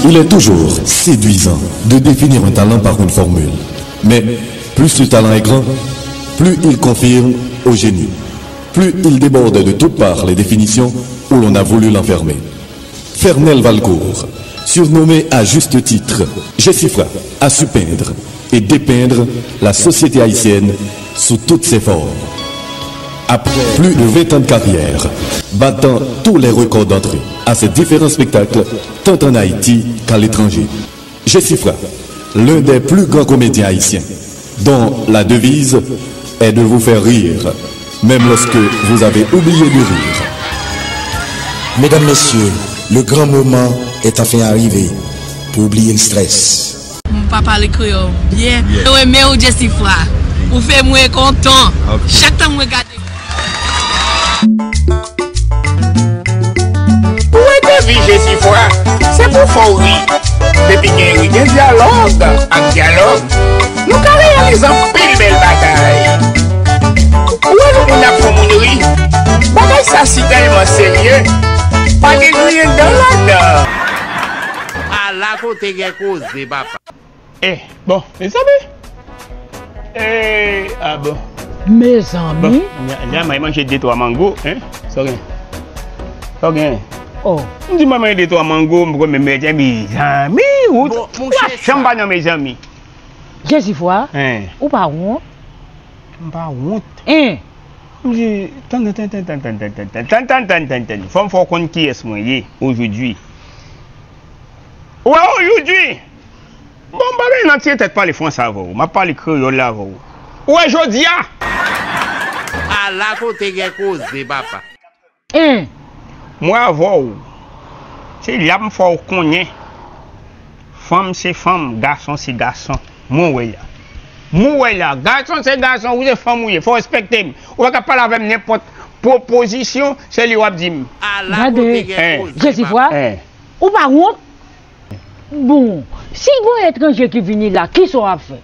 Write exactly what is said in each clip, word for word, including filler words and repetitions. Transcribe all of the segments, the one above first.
Il est toujours séduisant de définir un talent par une formule. Mais plus ce talent est grand, plus il confirme au génie. Plus il déborde de toutes parts les définitions où l'on a voulu l'enfermer. Fernel Valcourt, surnommé à juste titre Jesifra, a su peindre et dépeindre la société haïtienne sous toutes ses formes. Après plus de vingt ans de carrière, battant tous les records d'entrée à ses différents spectacles, tant en Haïti qu'à l'étranger, Jesifra, l'un des plus grands comédiens haïtiens, dont la devise est de vous faire rire, même lorsque vous avez oublié de rire. Mesdames, Messieurs, le grand moment est enfin arrivé pour oublier le stress. M pa pale kreyòl byen. Mwen renmen w, Jesifra. Ou fè mwen kontan. Chak tan mwen gade. Pou entèvyou Jesifra, se pou fè w ri. Depi gen ri, gen dyalòg. Ak dyalòg, nou ka reyalize anpil bèl bagay. Ou wè lè moun ap fè moun ri, bagay sa si tèlman serye, pa gen griyen dan ladan. Ala kote gen koze, papa. Eh, bon, mezanmi. Eh, ah bon. Mezanmi. Bon, la, la, mwen manje de twa mango, hein? Sa w gen? Sa w gen? Oh. M di mwen manje de twa mango, m poko menm mete mezanmi, ou... Bon, monchè, sa chanm pa nan mezanmi. Jesifra, hein, ou pa wont? M pa wont. Hein. M di, tann, tann, tann, tann, tann, fò m fè w konn kiyès mwen ye, ojodwi. Ou wè, ojodwi, bon, m pa bezwen nan tiye tèt pale franse avè w. M ap pale kreyòl la avè w. Ou wè jodi a? Ala kote gen koze, papa. Hein. Mwen avè w. Se la m fè w konnen. Fanm se fanm, gason se gason. Mwen wè la. Mwen wè la. Gason se gason, ou se fanm ou ye. Fò w respekte m. Ou pa ka pale avè m nenpòt pwopozisyon, se li w ap di m. Ala kote gen koze, papa. Jesifra. Hein. Ou pa wont? Bon, si gon etranje ki vini la, kisa w ap fè?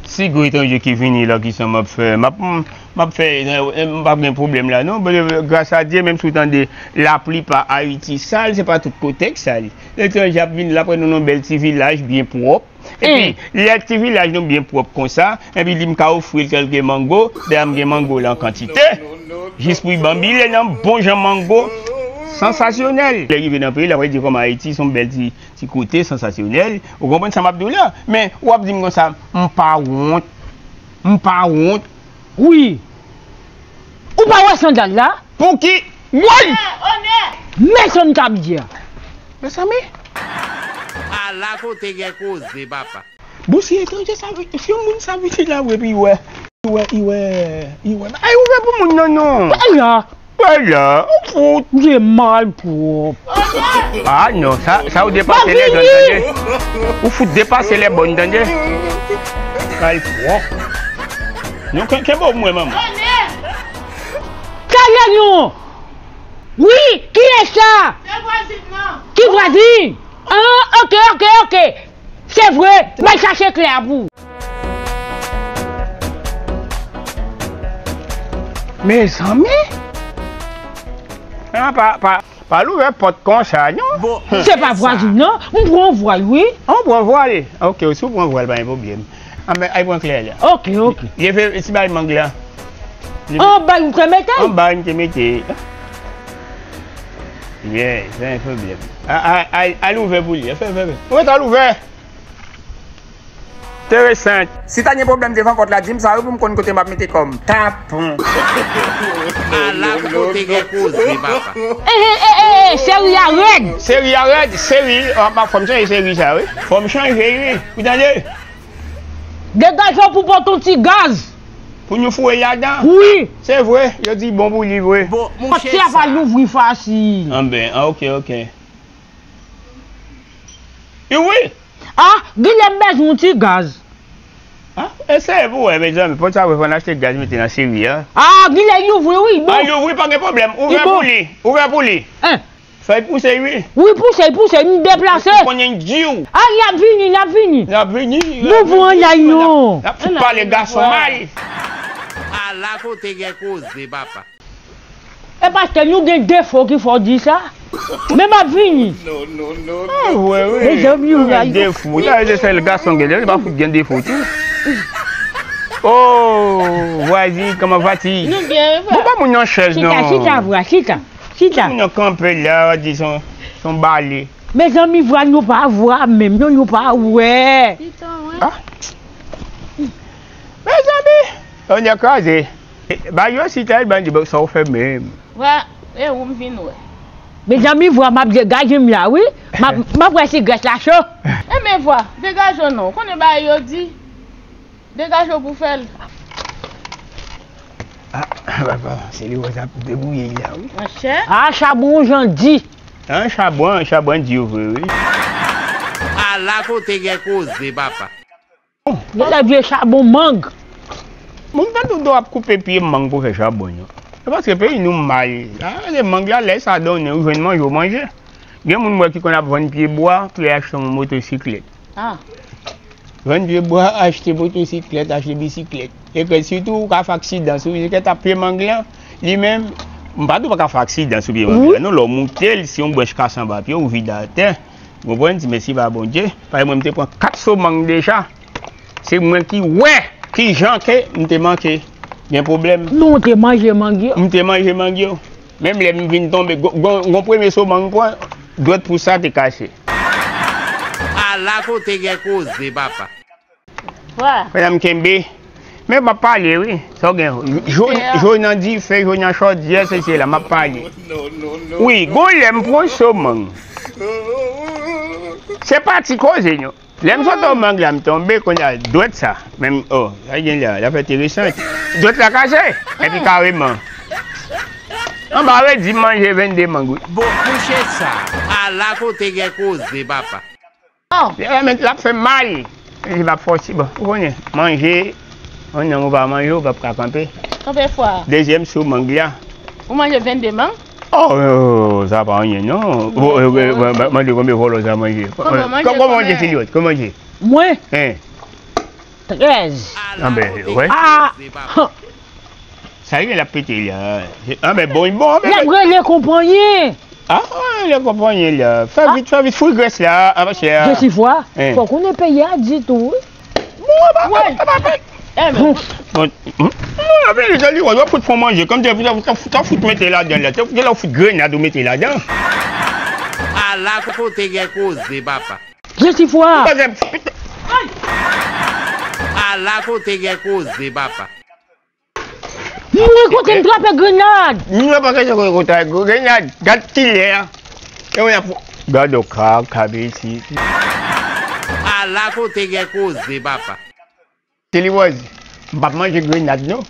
Si gon etranje ki vini la, kisa m ap fè? M ap, m ap fè, eh, m p ap gen pwoblèm la, non. Gras a Dye, menm si w tande laplipa Ayiti sal, se pa tout kote k sal. Etranje ap vin la, apre nou nan bèl ti vilaj byen pwòp. Epi, lè ti vilaj nou byen pwòp konsa, epi li m ka ofri l kèlke mango, dayè m gen mango la an kantite. Jis pou l banbile nan bon jan mango sansasyonèl. Lè rive nan peyi l, apre l di kòman Ayiti se yon bèl ti, ti kote sansasyonèl. Ou konprann sa m ap di w la? Men, w ap di m konsa, m pa wont. M pa wont. Wi. Ou pa wè sandal la? Pouki? Woy! Men sa n t ap di a. Mezanmi. Ala kote gen koze, papa. Bon, si etranje sa, si yon moun sa vini la, wi, epi wè, wè, wè, wè, ay, ouvè pou moun nan, non. Wè la. Wè la, ou fout. Ou se malpwòp. Ah, non, sa, sa ou depase lè zòn, tande. Ou fout depase lè bòn, tande. Malpwòp. Non, ken-, kenbe w mwen, manman. Talè non! Wi, kiyès sa? Se vwazin nan. Ki vwazin? Ah, ok, ok, ok. Se vre, m al chache klè a pou ou. Mezanmi! Ah, pa, pa, pa louvè pòt konsa, non. Bon, se pa vwazin, non. M pran vwal, wi. Ah, w pran vwal? Ok, si w pran vwal, pa gen pwoblèm. Anben, al pran klè la. Ok, ok. Leve ti bay mang la. Anba m te mete l? Anba m te mete. Yeah, pa gen pwoblèm. A, a, a, al ouvè pou li. Fè, fè, fè. Ou mèt al ouvè. Enteresan. Si ta gen pwoblèm devan pòt la, di m sa wi pou m konn kote m ap mete kò m. Tapon. Ala kote gen koze, papa. Eh, eh, eh, eh, eh, seri a rèd. Seri a rèd, seri, ah, fò m chanje seri sa, wi. Fò m chanje, wi. Ou tande? Degaje w pou pote yon ti gaz. Pou nou foure ladan? Wi. Se vre, yo di bon pou li vre. Bon, monchè, pòt la pa louvri fasil. Anben, ah, ok, ok. Wi. Ah, genlè m bezwen yon ti gaz. Ah, eseye pou wè, mezanmi. Pòt sa vre, fò n achte gaz, mete nan seri a. Ah, genlè louvri, wi, bon. Ah, louvri, pa gen pwoblèm. Ouvè pou li. Ouvè pou li. Hein. Fè l pouse, wi. Wi, pouse, pouse, m deplase. Ou konnen di w. Ah, l ap vini, l ap vini. L ap vini. Bon, bon, ann al non. L ap fout pale gason mal. Ala kote gen koze, papa. E pastè, nou gen defo ki fè w di sa. Men m ap vini. Ah, wè, wi. Mezanmi, ou gen defo. Sa se sèl gason gen, li pa fout gen defo tou. Oh, vwazin, kòman va-t-i? Nou byen, wi, vwa. Bon, ba moun yon chèz, non. Chita, chita, vwa, chita. Chita. Moun nan kanpe la, di son, son bale. Mezanmi, vwa nou pa vwa menm, non, nou pa wè. Chita, wi. Ah. Mezanmi, on a kraze. Ba yo chita, ban di sa w fè menm. Vwa, e ou m vin wè. Mezanmi, vwa m ap degaje m la, wi. M ap, m ap wè si grès la cho. Enben vwa, degaje w non. Konnen bagay yo di. Degaje w pou fè l. Ah, papa, se li wè sa pou debouye la, wi. Monchè. Ah, chabon jan di. Ah, chabon, chabon di vre, wi. Ala kote gen koze, papa. Genlè vye chabon mang. Moun tann ou do ap koupe pye mang pou fè chabon yo. Se paske peyi nou mal. Ah, se mang la, lè sa donnen, ou jwenn manje, ou manje. Gen moun m wè ki konn ap vann pye bwa pou y achte yon motosiklèt. Ah. Vann pye bwa, achte motosiklèt, achte bisiklèt. E ke sitou ou ka fè aksidan sou bisiklèt ak pye mang lan, li menm, m pa di w pa ka fè aksidan sou pye mang lan. Non, lè w moute l, si yon branch kase anba pye w, ou vide atè. Ou konprann? Di mèsi ba Bondye. Paske mwen, m te pran kat so mang deja. Se mwen ki wè kijan ke m te manke gen pwoblèm. Non, ou te manje mang yo. M te manje mang yo. Menm lè m vin tonbe, gon, gon, gon premye so mang m pran, dwèt pou sa te kase. Ala kote gen koze, papa. Vwa. Pandan m kenbe, men m ap pale, wi. Sa w gen? Jwe, jwe nan dife, jwe nan chòdyè, se, se la, m ap pale. Wi, gon lè m pran so mang. Se pa ti koze, non. Lè m sot an mang la, m tonbe, kounye a, dwèt sa. Menm, oh, sa gen la, l ap enteresan. Dwèt la kase, epi kareman. Anba redi m manje vennde mang, wi. Bon, kouche sa. Ala kote gen koze, papa. Oh. Lè men l ap fè mal. Li p ap fòse, bon, ou konnen, manje, yon nonm ou pa manje, ou p ap ka kanpe. Konbyen fwa? Dezyèm sou mang la. Ou manje vennde mang? Oh, oh, oh, sa pa anyen, non. Bon, eh, eh, eh, mande konbyen vòlò sa manje. Konbyen manje, kòman manje, Filiwòt? Kòman manje? Mwen? Hein? Trèz. Anben, wè. Ah! Sa gen l ap pete la. Anben, bon, bon, anben. L ap rele konpanyen. Ah, rele konpanyen la. Fè vit, fè vit, fout grès la, a, monchè. Jesifwa, fò w konnen peyi a di tou, wi. Bon, ba, ba, ba, ba. Bon, hmm. Bon, apre, li di, li, w ap fout fon manje, kòm te, te, te, te fout mete ladan la, te, te fout grenad ou mete ladan. Ala kote gen koze, papa. Jesifwa. Ala kote gen koze, papa. Mwen kote m trape grenad. Mwen pa kote kote grenad. Gad kilè a. E mwen ap gad yon kaka isit. Ala kote gen koze, papa. Telewòz, m p ap manje grenad, non.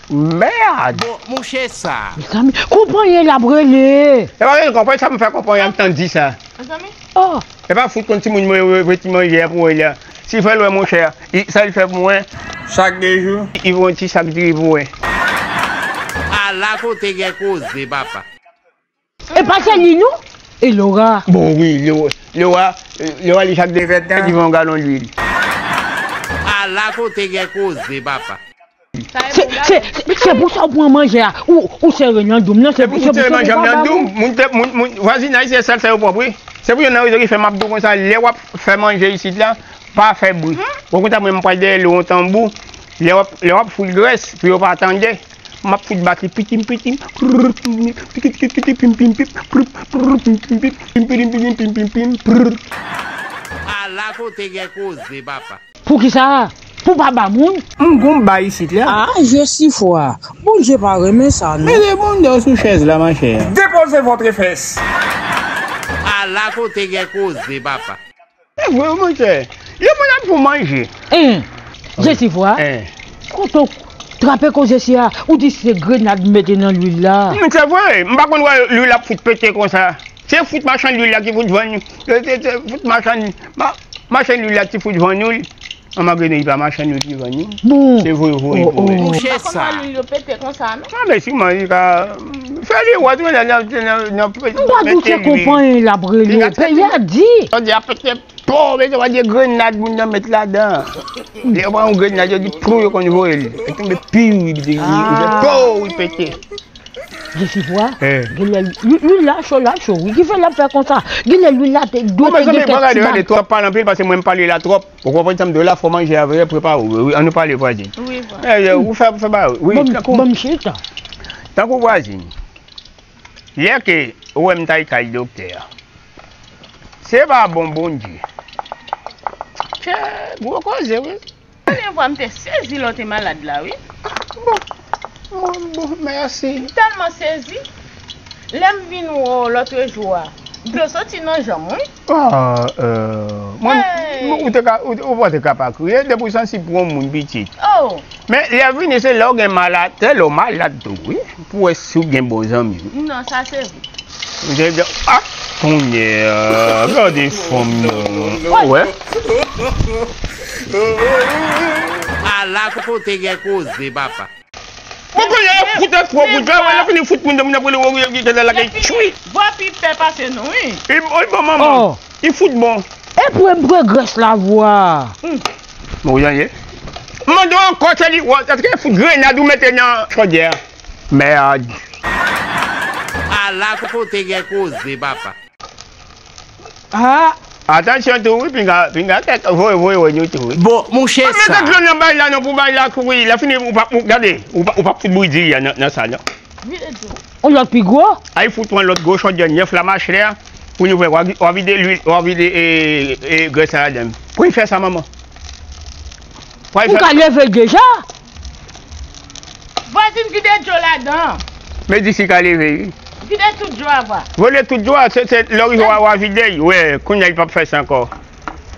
Mèd! Bon, mouche sa. Mezanmi, konpanyen l ap rele. E pa rele konpanyen, sa m fè konpanyen an tan di sa. Mezanmi? Oh. E pa fout konn timoun mwen reti manje a pou mwen la. Si fè l wè monchè, sa l fè pou mwen. Chak de jou. Li voye yon ti sak diri pou mwen. Ala kote gen koze, papa. E pa se li non? E Lora? Bon, wi, Lora, Lora, Lora li chak de fèt, li vann yon galon lwil. Ala kote gen koze, papa. Se, se, se pou sa w pran manje a. Ou, ou sere nan doum nan, se pou, se pou sa w pran manje a. Moun te, moun, moun, vwazinaj se sèl sa yo pran, wi. Se pou yon nan rezon ki fè m ap di w konsa, lè w ap fè manje isit la, pa fè bri. Ou konn sa mwen, m pral dèyè l yon tanbou. Lè w ap, lè w ap fout grès, pou yo pa tande. M ap fout bat li pitim, pitim, pitit, pitit, pitit, pim, pim, pim, prr, prr, pim, pim, pim, pim, pitim, pitim, pim, pim, pim, prr. Ala kote gen koze, papa. Poukisa? Pou pa ba moun? M gon bay isit la. Ah, Jesifwa. Bondye pa renmen sa, non. Mete moun nan sou chèz la, machè. Déposez votre fesse. Ala kote gen koze, papa. E vre, monchè. Yon moun ap pou manje. Hein. Jesifwa. Hein. Kote w trape koze si a, ou di se grenad mete nan lwil la. Men se vre, m pa konn wè lwil ap fout pete konsa. Se fout machann lwil la ki fout vann. Se, se, se fout machann, ma-, machann lwil la ki fout vann lwil. An malgre li pa machann lwil ki vann li. Bon. Se voye, voye, oh, voye. Oh. Mouche sa. Lwil yo pete konsa, non? Non, men siman li ka fè li wòt, nan, nan, nan, nan, m pa di w se konpanyen l ap rele. Peyi a di. Sa di a pete. Po, men se pa de grenad moun nan met ladan. Lè yo pran yon grenad, yo di pou yo konn voye l. Li tonbe pi, li, li, li, li, po, li pete. Jesifwa, eh, genlè lwil la cho, l ap cho, wi. Ki fè l ap fè konsa? Genlè lwil la te dwe te gen kèk ti bagay. Twòp pale anpil, paske mwen m pale la twòp. Ou konprann sa m di w la, fò manje a vre, prepare w. Wi, ann nou pale vwazin. Wi, vwazin. Eh, eh, ou fè, fè ba, wi, tankou, ban m chita. Tankou vwazin. Lè ke ou wè m t al kay doktè a. Se pa bon Bondye. Chè, gwo koze, wi. Premye fwa m te sezi lè w te malad la, wi. Bon, bon, bon, mèsi. M tèlman sezi. Lè m vin wè w lòtrejou a, dlo soti nan je m, wi. Ah, euh, mwen, hey, ou te ka, ou, ou pa te ka pa kriye, depi w sansib pou yon moun pitit. Oh. Men, lè vini, se lè w gen malad, se lè w malad tou, wi. Pou wè si w gen bon zanmi, wi. Non, sa se vre. Ou te di, ah, kounye a, gade fanm nan. Ou wè? Ala kote gen koze, papa. Bon, kounye a, fout espwa w, kounye a, lè fini fout moun, moun ap rele w, w, w, w, lakay, tchwi. Vwa pi pè pase nou, wi. Li, li bon, manman. Oh. Li fout bon. E pou m pran grès la, vwa. Bon, jan ye. M mande w ankò, se li, w, èske fout grenad ou mete nan chodyè a? Mèd. Ala kote gen koze, papa. Ah! Atansyon tou, wi, pinga, pinga kèk, voye, voye, voye nou tou, wi. Bon, mouche sa. Pa mete dlo nan bay la, non, pou bay la kouri. Lè fini, ou pa, ou, gade, ou pa, ou pa fout bouyi diri a nan, nan sa, non. Vide dlo. On lòt pi gwo? Ay, fout yon lòt gwo chodyè nèf la, machè a. Pou nou fè, w a, w a vide lwil, w a vide, e, e, grès la ladan. Pou n fè sa, manman. Ou ka leve deja? Vwazin, vide dlo ladan. Men di si ka leve, wi. Vide tout dlo a, vwa. Vide tout dlo a, se, se, lè w rive, w a, w a vide, wi, kounye a, li p ap fè sa ankò.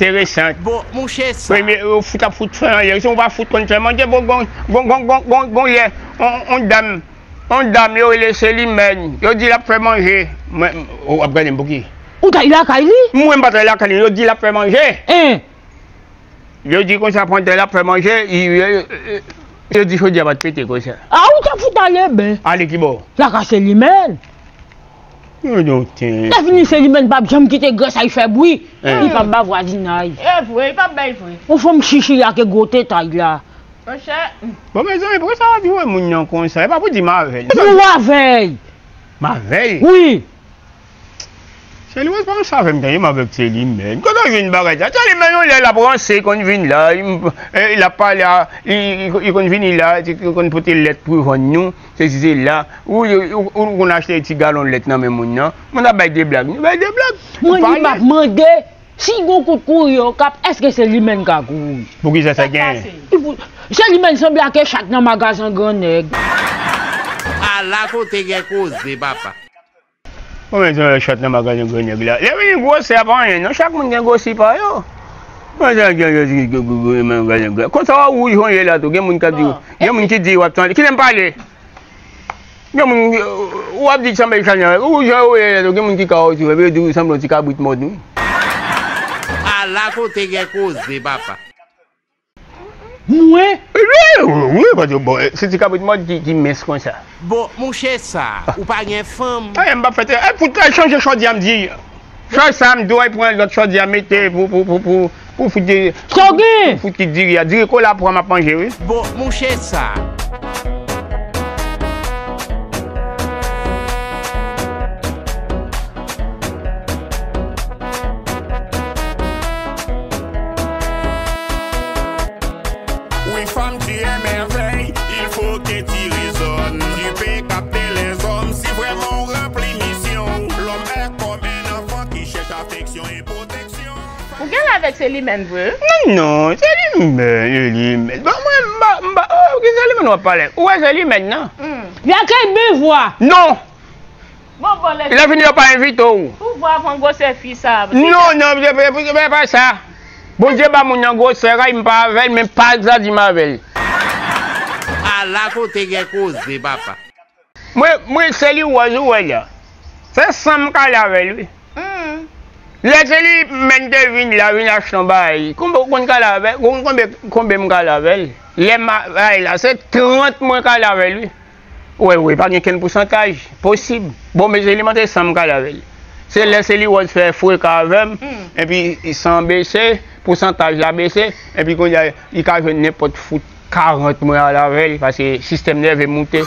Enteresan. Bon, mouche sa. Premye, ou fout ap fout fè anyen. Si ou pa fout konn fè manje, bon, bon, lè, on, on dam, on dam, yo rele Selimèn. Yo di l ap fè manje. Mwen, ou ap gade m pou ki? Ou t al lakay li? Mwen, m pa t al lakay li. Yo di l ap fè manje. Hein? Yo di konsa, pandan l ap fè manje, i, yo, yo, yo di chodyè a pa t pete konsa. A, ou t ap fout ale ben. Ale ki bò? Lakay Selimèn. Yo, non, ten. Lè fini Selimèn p ap janm kite grès a y fè bri. Hein. Li p ap ba vwazinay. E vre, li p ap bay vre. Yon fanm chichi a ke gwo teta l la. Monchè. Bon, mezanmi, poukisa w ap di wè moun nan konsa? E pa pou di m avè l. Epi w avè l. M avè l? Wi. Selimèn pa yon save m tande m avèk Selimèn. Kote w jwenn bagay sa? Selimèn yon lè l ap ranse, l konn vin la, l, e, l ap pale a, li, li, li konn vini la, li konn pote lèt pou vann nou, sesi sela. Ou, ou, ou, ou konn achte ti galon lèt nan men moun nan. Moun ap bay de blag, nou bay de blag. Mwen di m ap mande, si gon kout kouri yo k ap, èske Selimèn ka kouri? Poukisa sa gen? Selimèn sanble ak chat nan magazen gran nèg. Ala kote gen koze, papa. Bon, men, se chat nan magazen gran nèg la. Lè vini gwosè a pa anyen, non, chak moun gen gwosi pa yo. Mwen, se gen, gen, gen, gen, gen, gen, gen, gen, gen. Konsa w ap wouj jan w ye la tou, gen moun k ap di, gen moun ki di w ap tande. Kite m pale. Gen moun, w ap di sanble chat nan, ou jan w ye la tou, gen moun ki ka wè w tou, epi yo di w sanble yon ti kabrit mòn, wi. Ala kote gen koze, papa. Mwen? Wi, wi, wi, paske, bon, e, se ti kabrit mòn ki, ki mens konsa. Bon, mouche sa, ou pa gen fanm? E, m p ap fè te, e, pou t al chanje chòdyè a, m di, chòdyè sa, m dwe pran lòt chòdyè a, mete pou, pou, pou, pou, pou fout de, pou fout ki diri a. Diri kola pran m ap manje, wi. Bon, mouche sa. Oui, femme, tu es merveille, il faut que tu résonnes. Tu peux capter les hommes si vraiment on remplit mission. L'homme est comme un enfant qui cherche affection et protection. Ou gen la avèk Selimèn vre? Non, non, Selimèn, Selimèn. Bon, mwen, m pa, m pa, oh, ki Selimèn w ap pale? Ou wè Selimèn nan? Hmm. Y a quel besoin? Non. Bon, bon, lè fini yo pa envite w. Pou vwa pran gwosè fi sa. Non, non, se, se, se, se pa sa. Bondye ba moun nan gwosè, kay m pa avè l, men pa egzadi m avè l. Ala kote gen koze, papa. Mwen, mwen, se li wòz ou wè la. Se san m kale avè l, wi. Hmm. Lè Selimèn te vin la, vin achte yon bagay. Konbe, ou konn kale avè l? Konbe, konbe, konbe m kale avè l? Lè m a, bagay la, se trant mwen kale avè l, wi. Wi, wi, pa gen kenn pousantaj posib. Bon, men Selimèn te san m kale avè l. Se lè se li wòz fè freka avè m, epi san bese, pousantaj la bese, epi kounye a, li ka jwenn nenpòt fout karant mwen ale avè l, paske sistèm nève m moute.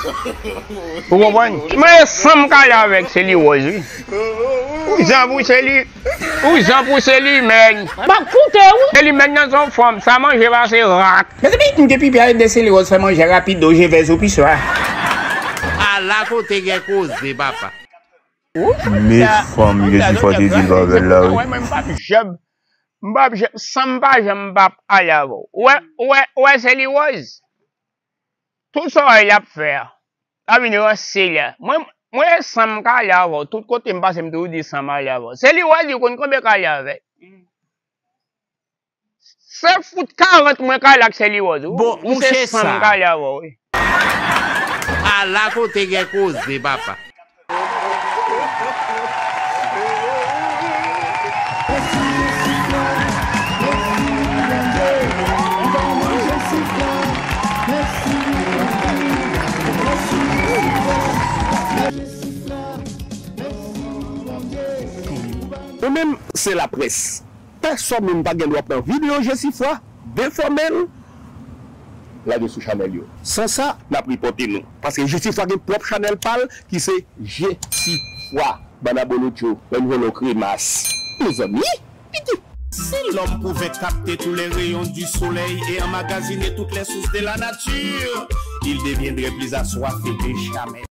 Ou konprann? Mwen san m k ale avèk Seli Wòz, wi. Ou jan pou Seli, ou jan pou Seli, men. M ap koute, wi. Seli, men nan son fanm, sa manje pase rat. Mezanmi, m te pipi a ede Seli Wòz fè manje rapid, o je vais au pissoir. Ala kote gen koze, papa. Men fanm Jezi fò te di l pa bèl la, wi. Mwen, mwen, m p ap janm, m p ap janm, san m pa janm m p ap ale avè w. Ou wè, ou wè, ou wè Seli Wòz? Tout sa w wè l ap fè a, l ap vin ranse la. Mwen, mwen, san m ka ale avè w. Tout kote m pase, m toujou di san m ale avè w. Seli Wòz, ou konn konbyen k ale avè l? Se fout karant mwen k ale ak Seli Wòz, wi. Bon, mouche, san m ka ale avè w, wi. Ala kote gen koze, papa. Ou menm, se laprès. Pèsòn moun pa gen dwa pran videyo Jesifwa, defòme l, lage sou chanèl yo. San sa, n ap ripòte nou. Paske Jesifwa gen pwòp chanèl pa l ki se Jesifwa. Bann abolotcho, lè nou jwenn yon kremas. Mezanmi, piti. Si l'homme pouvait capter tous les rayons du soleil et emmagasiner toutes les sources de la nature, il deviendrait plus assoiffé que jamais.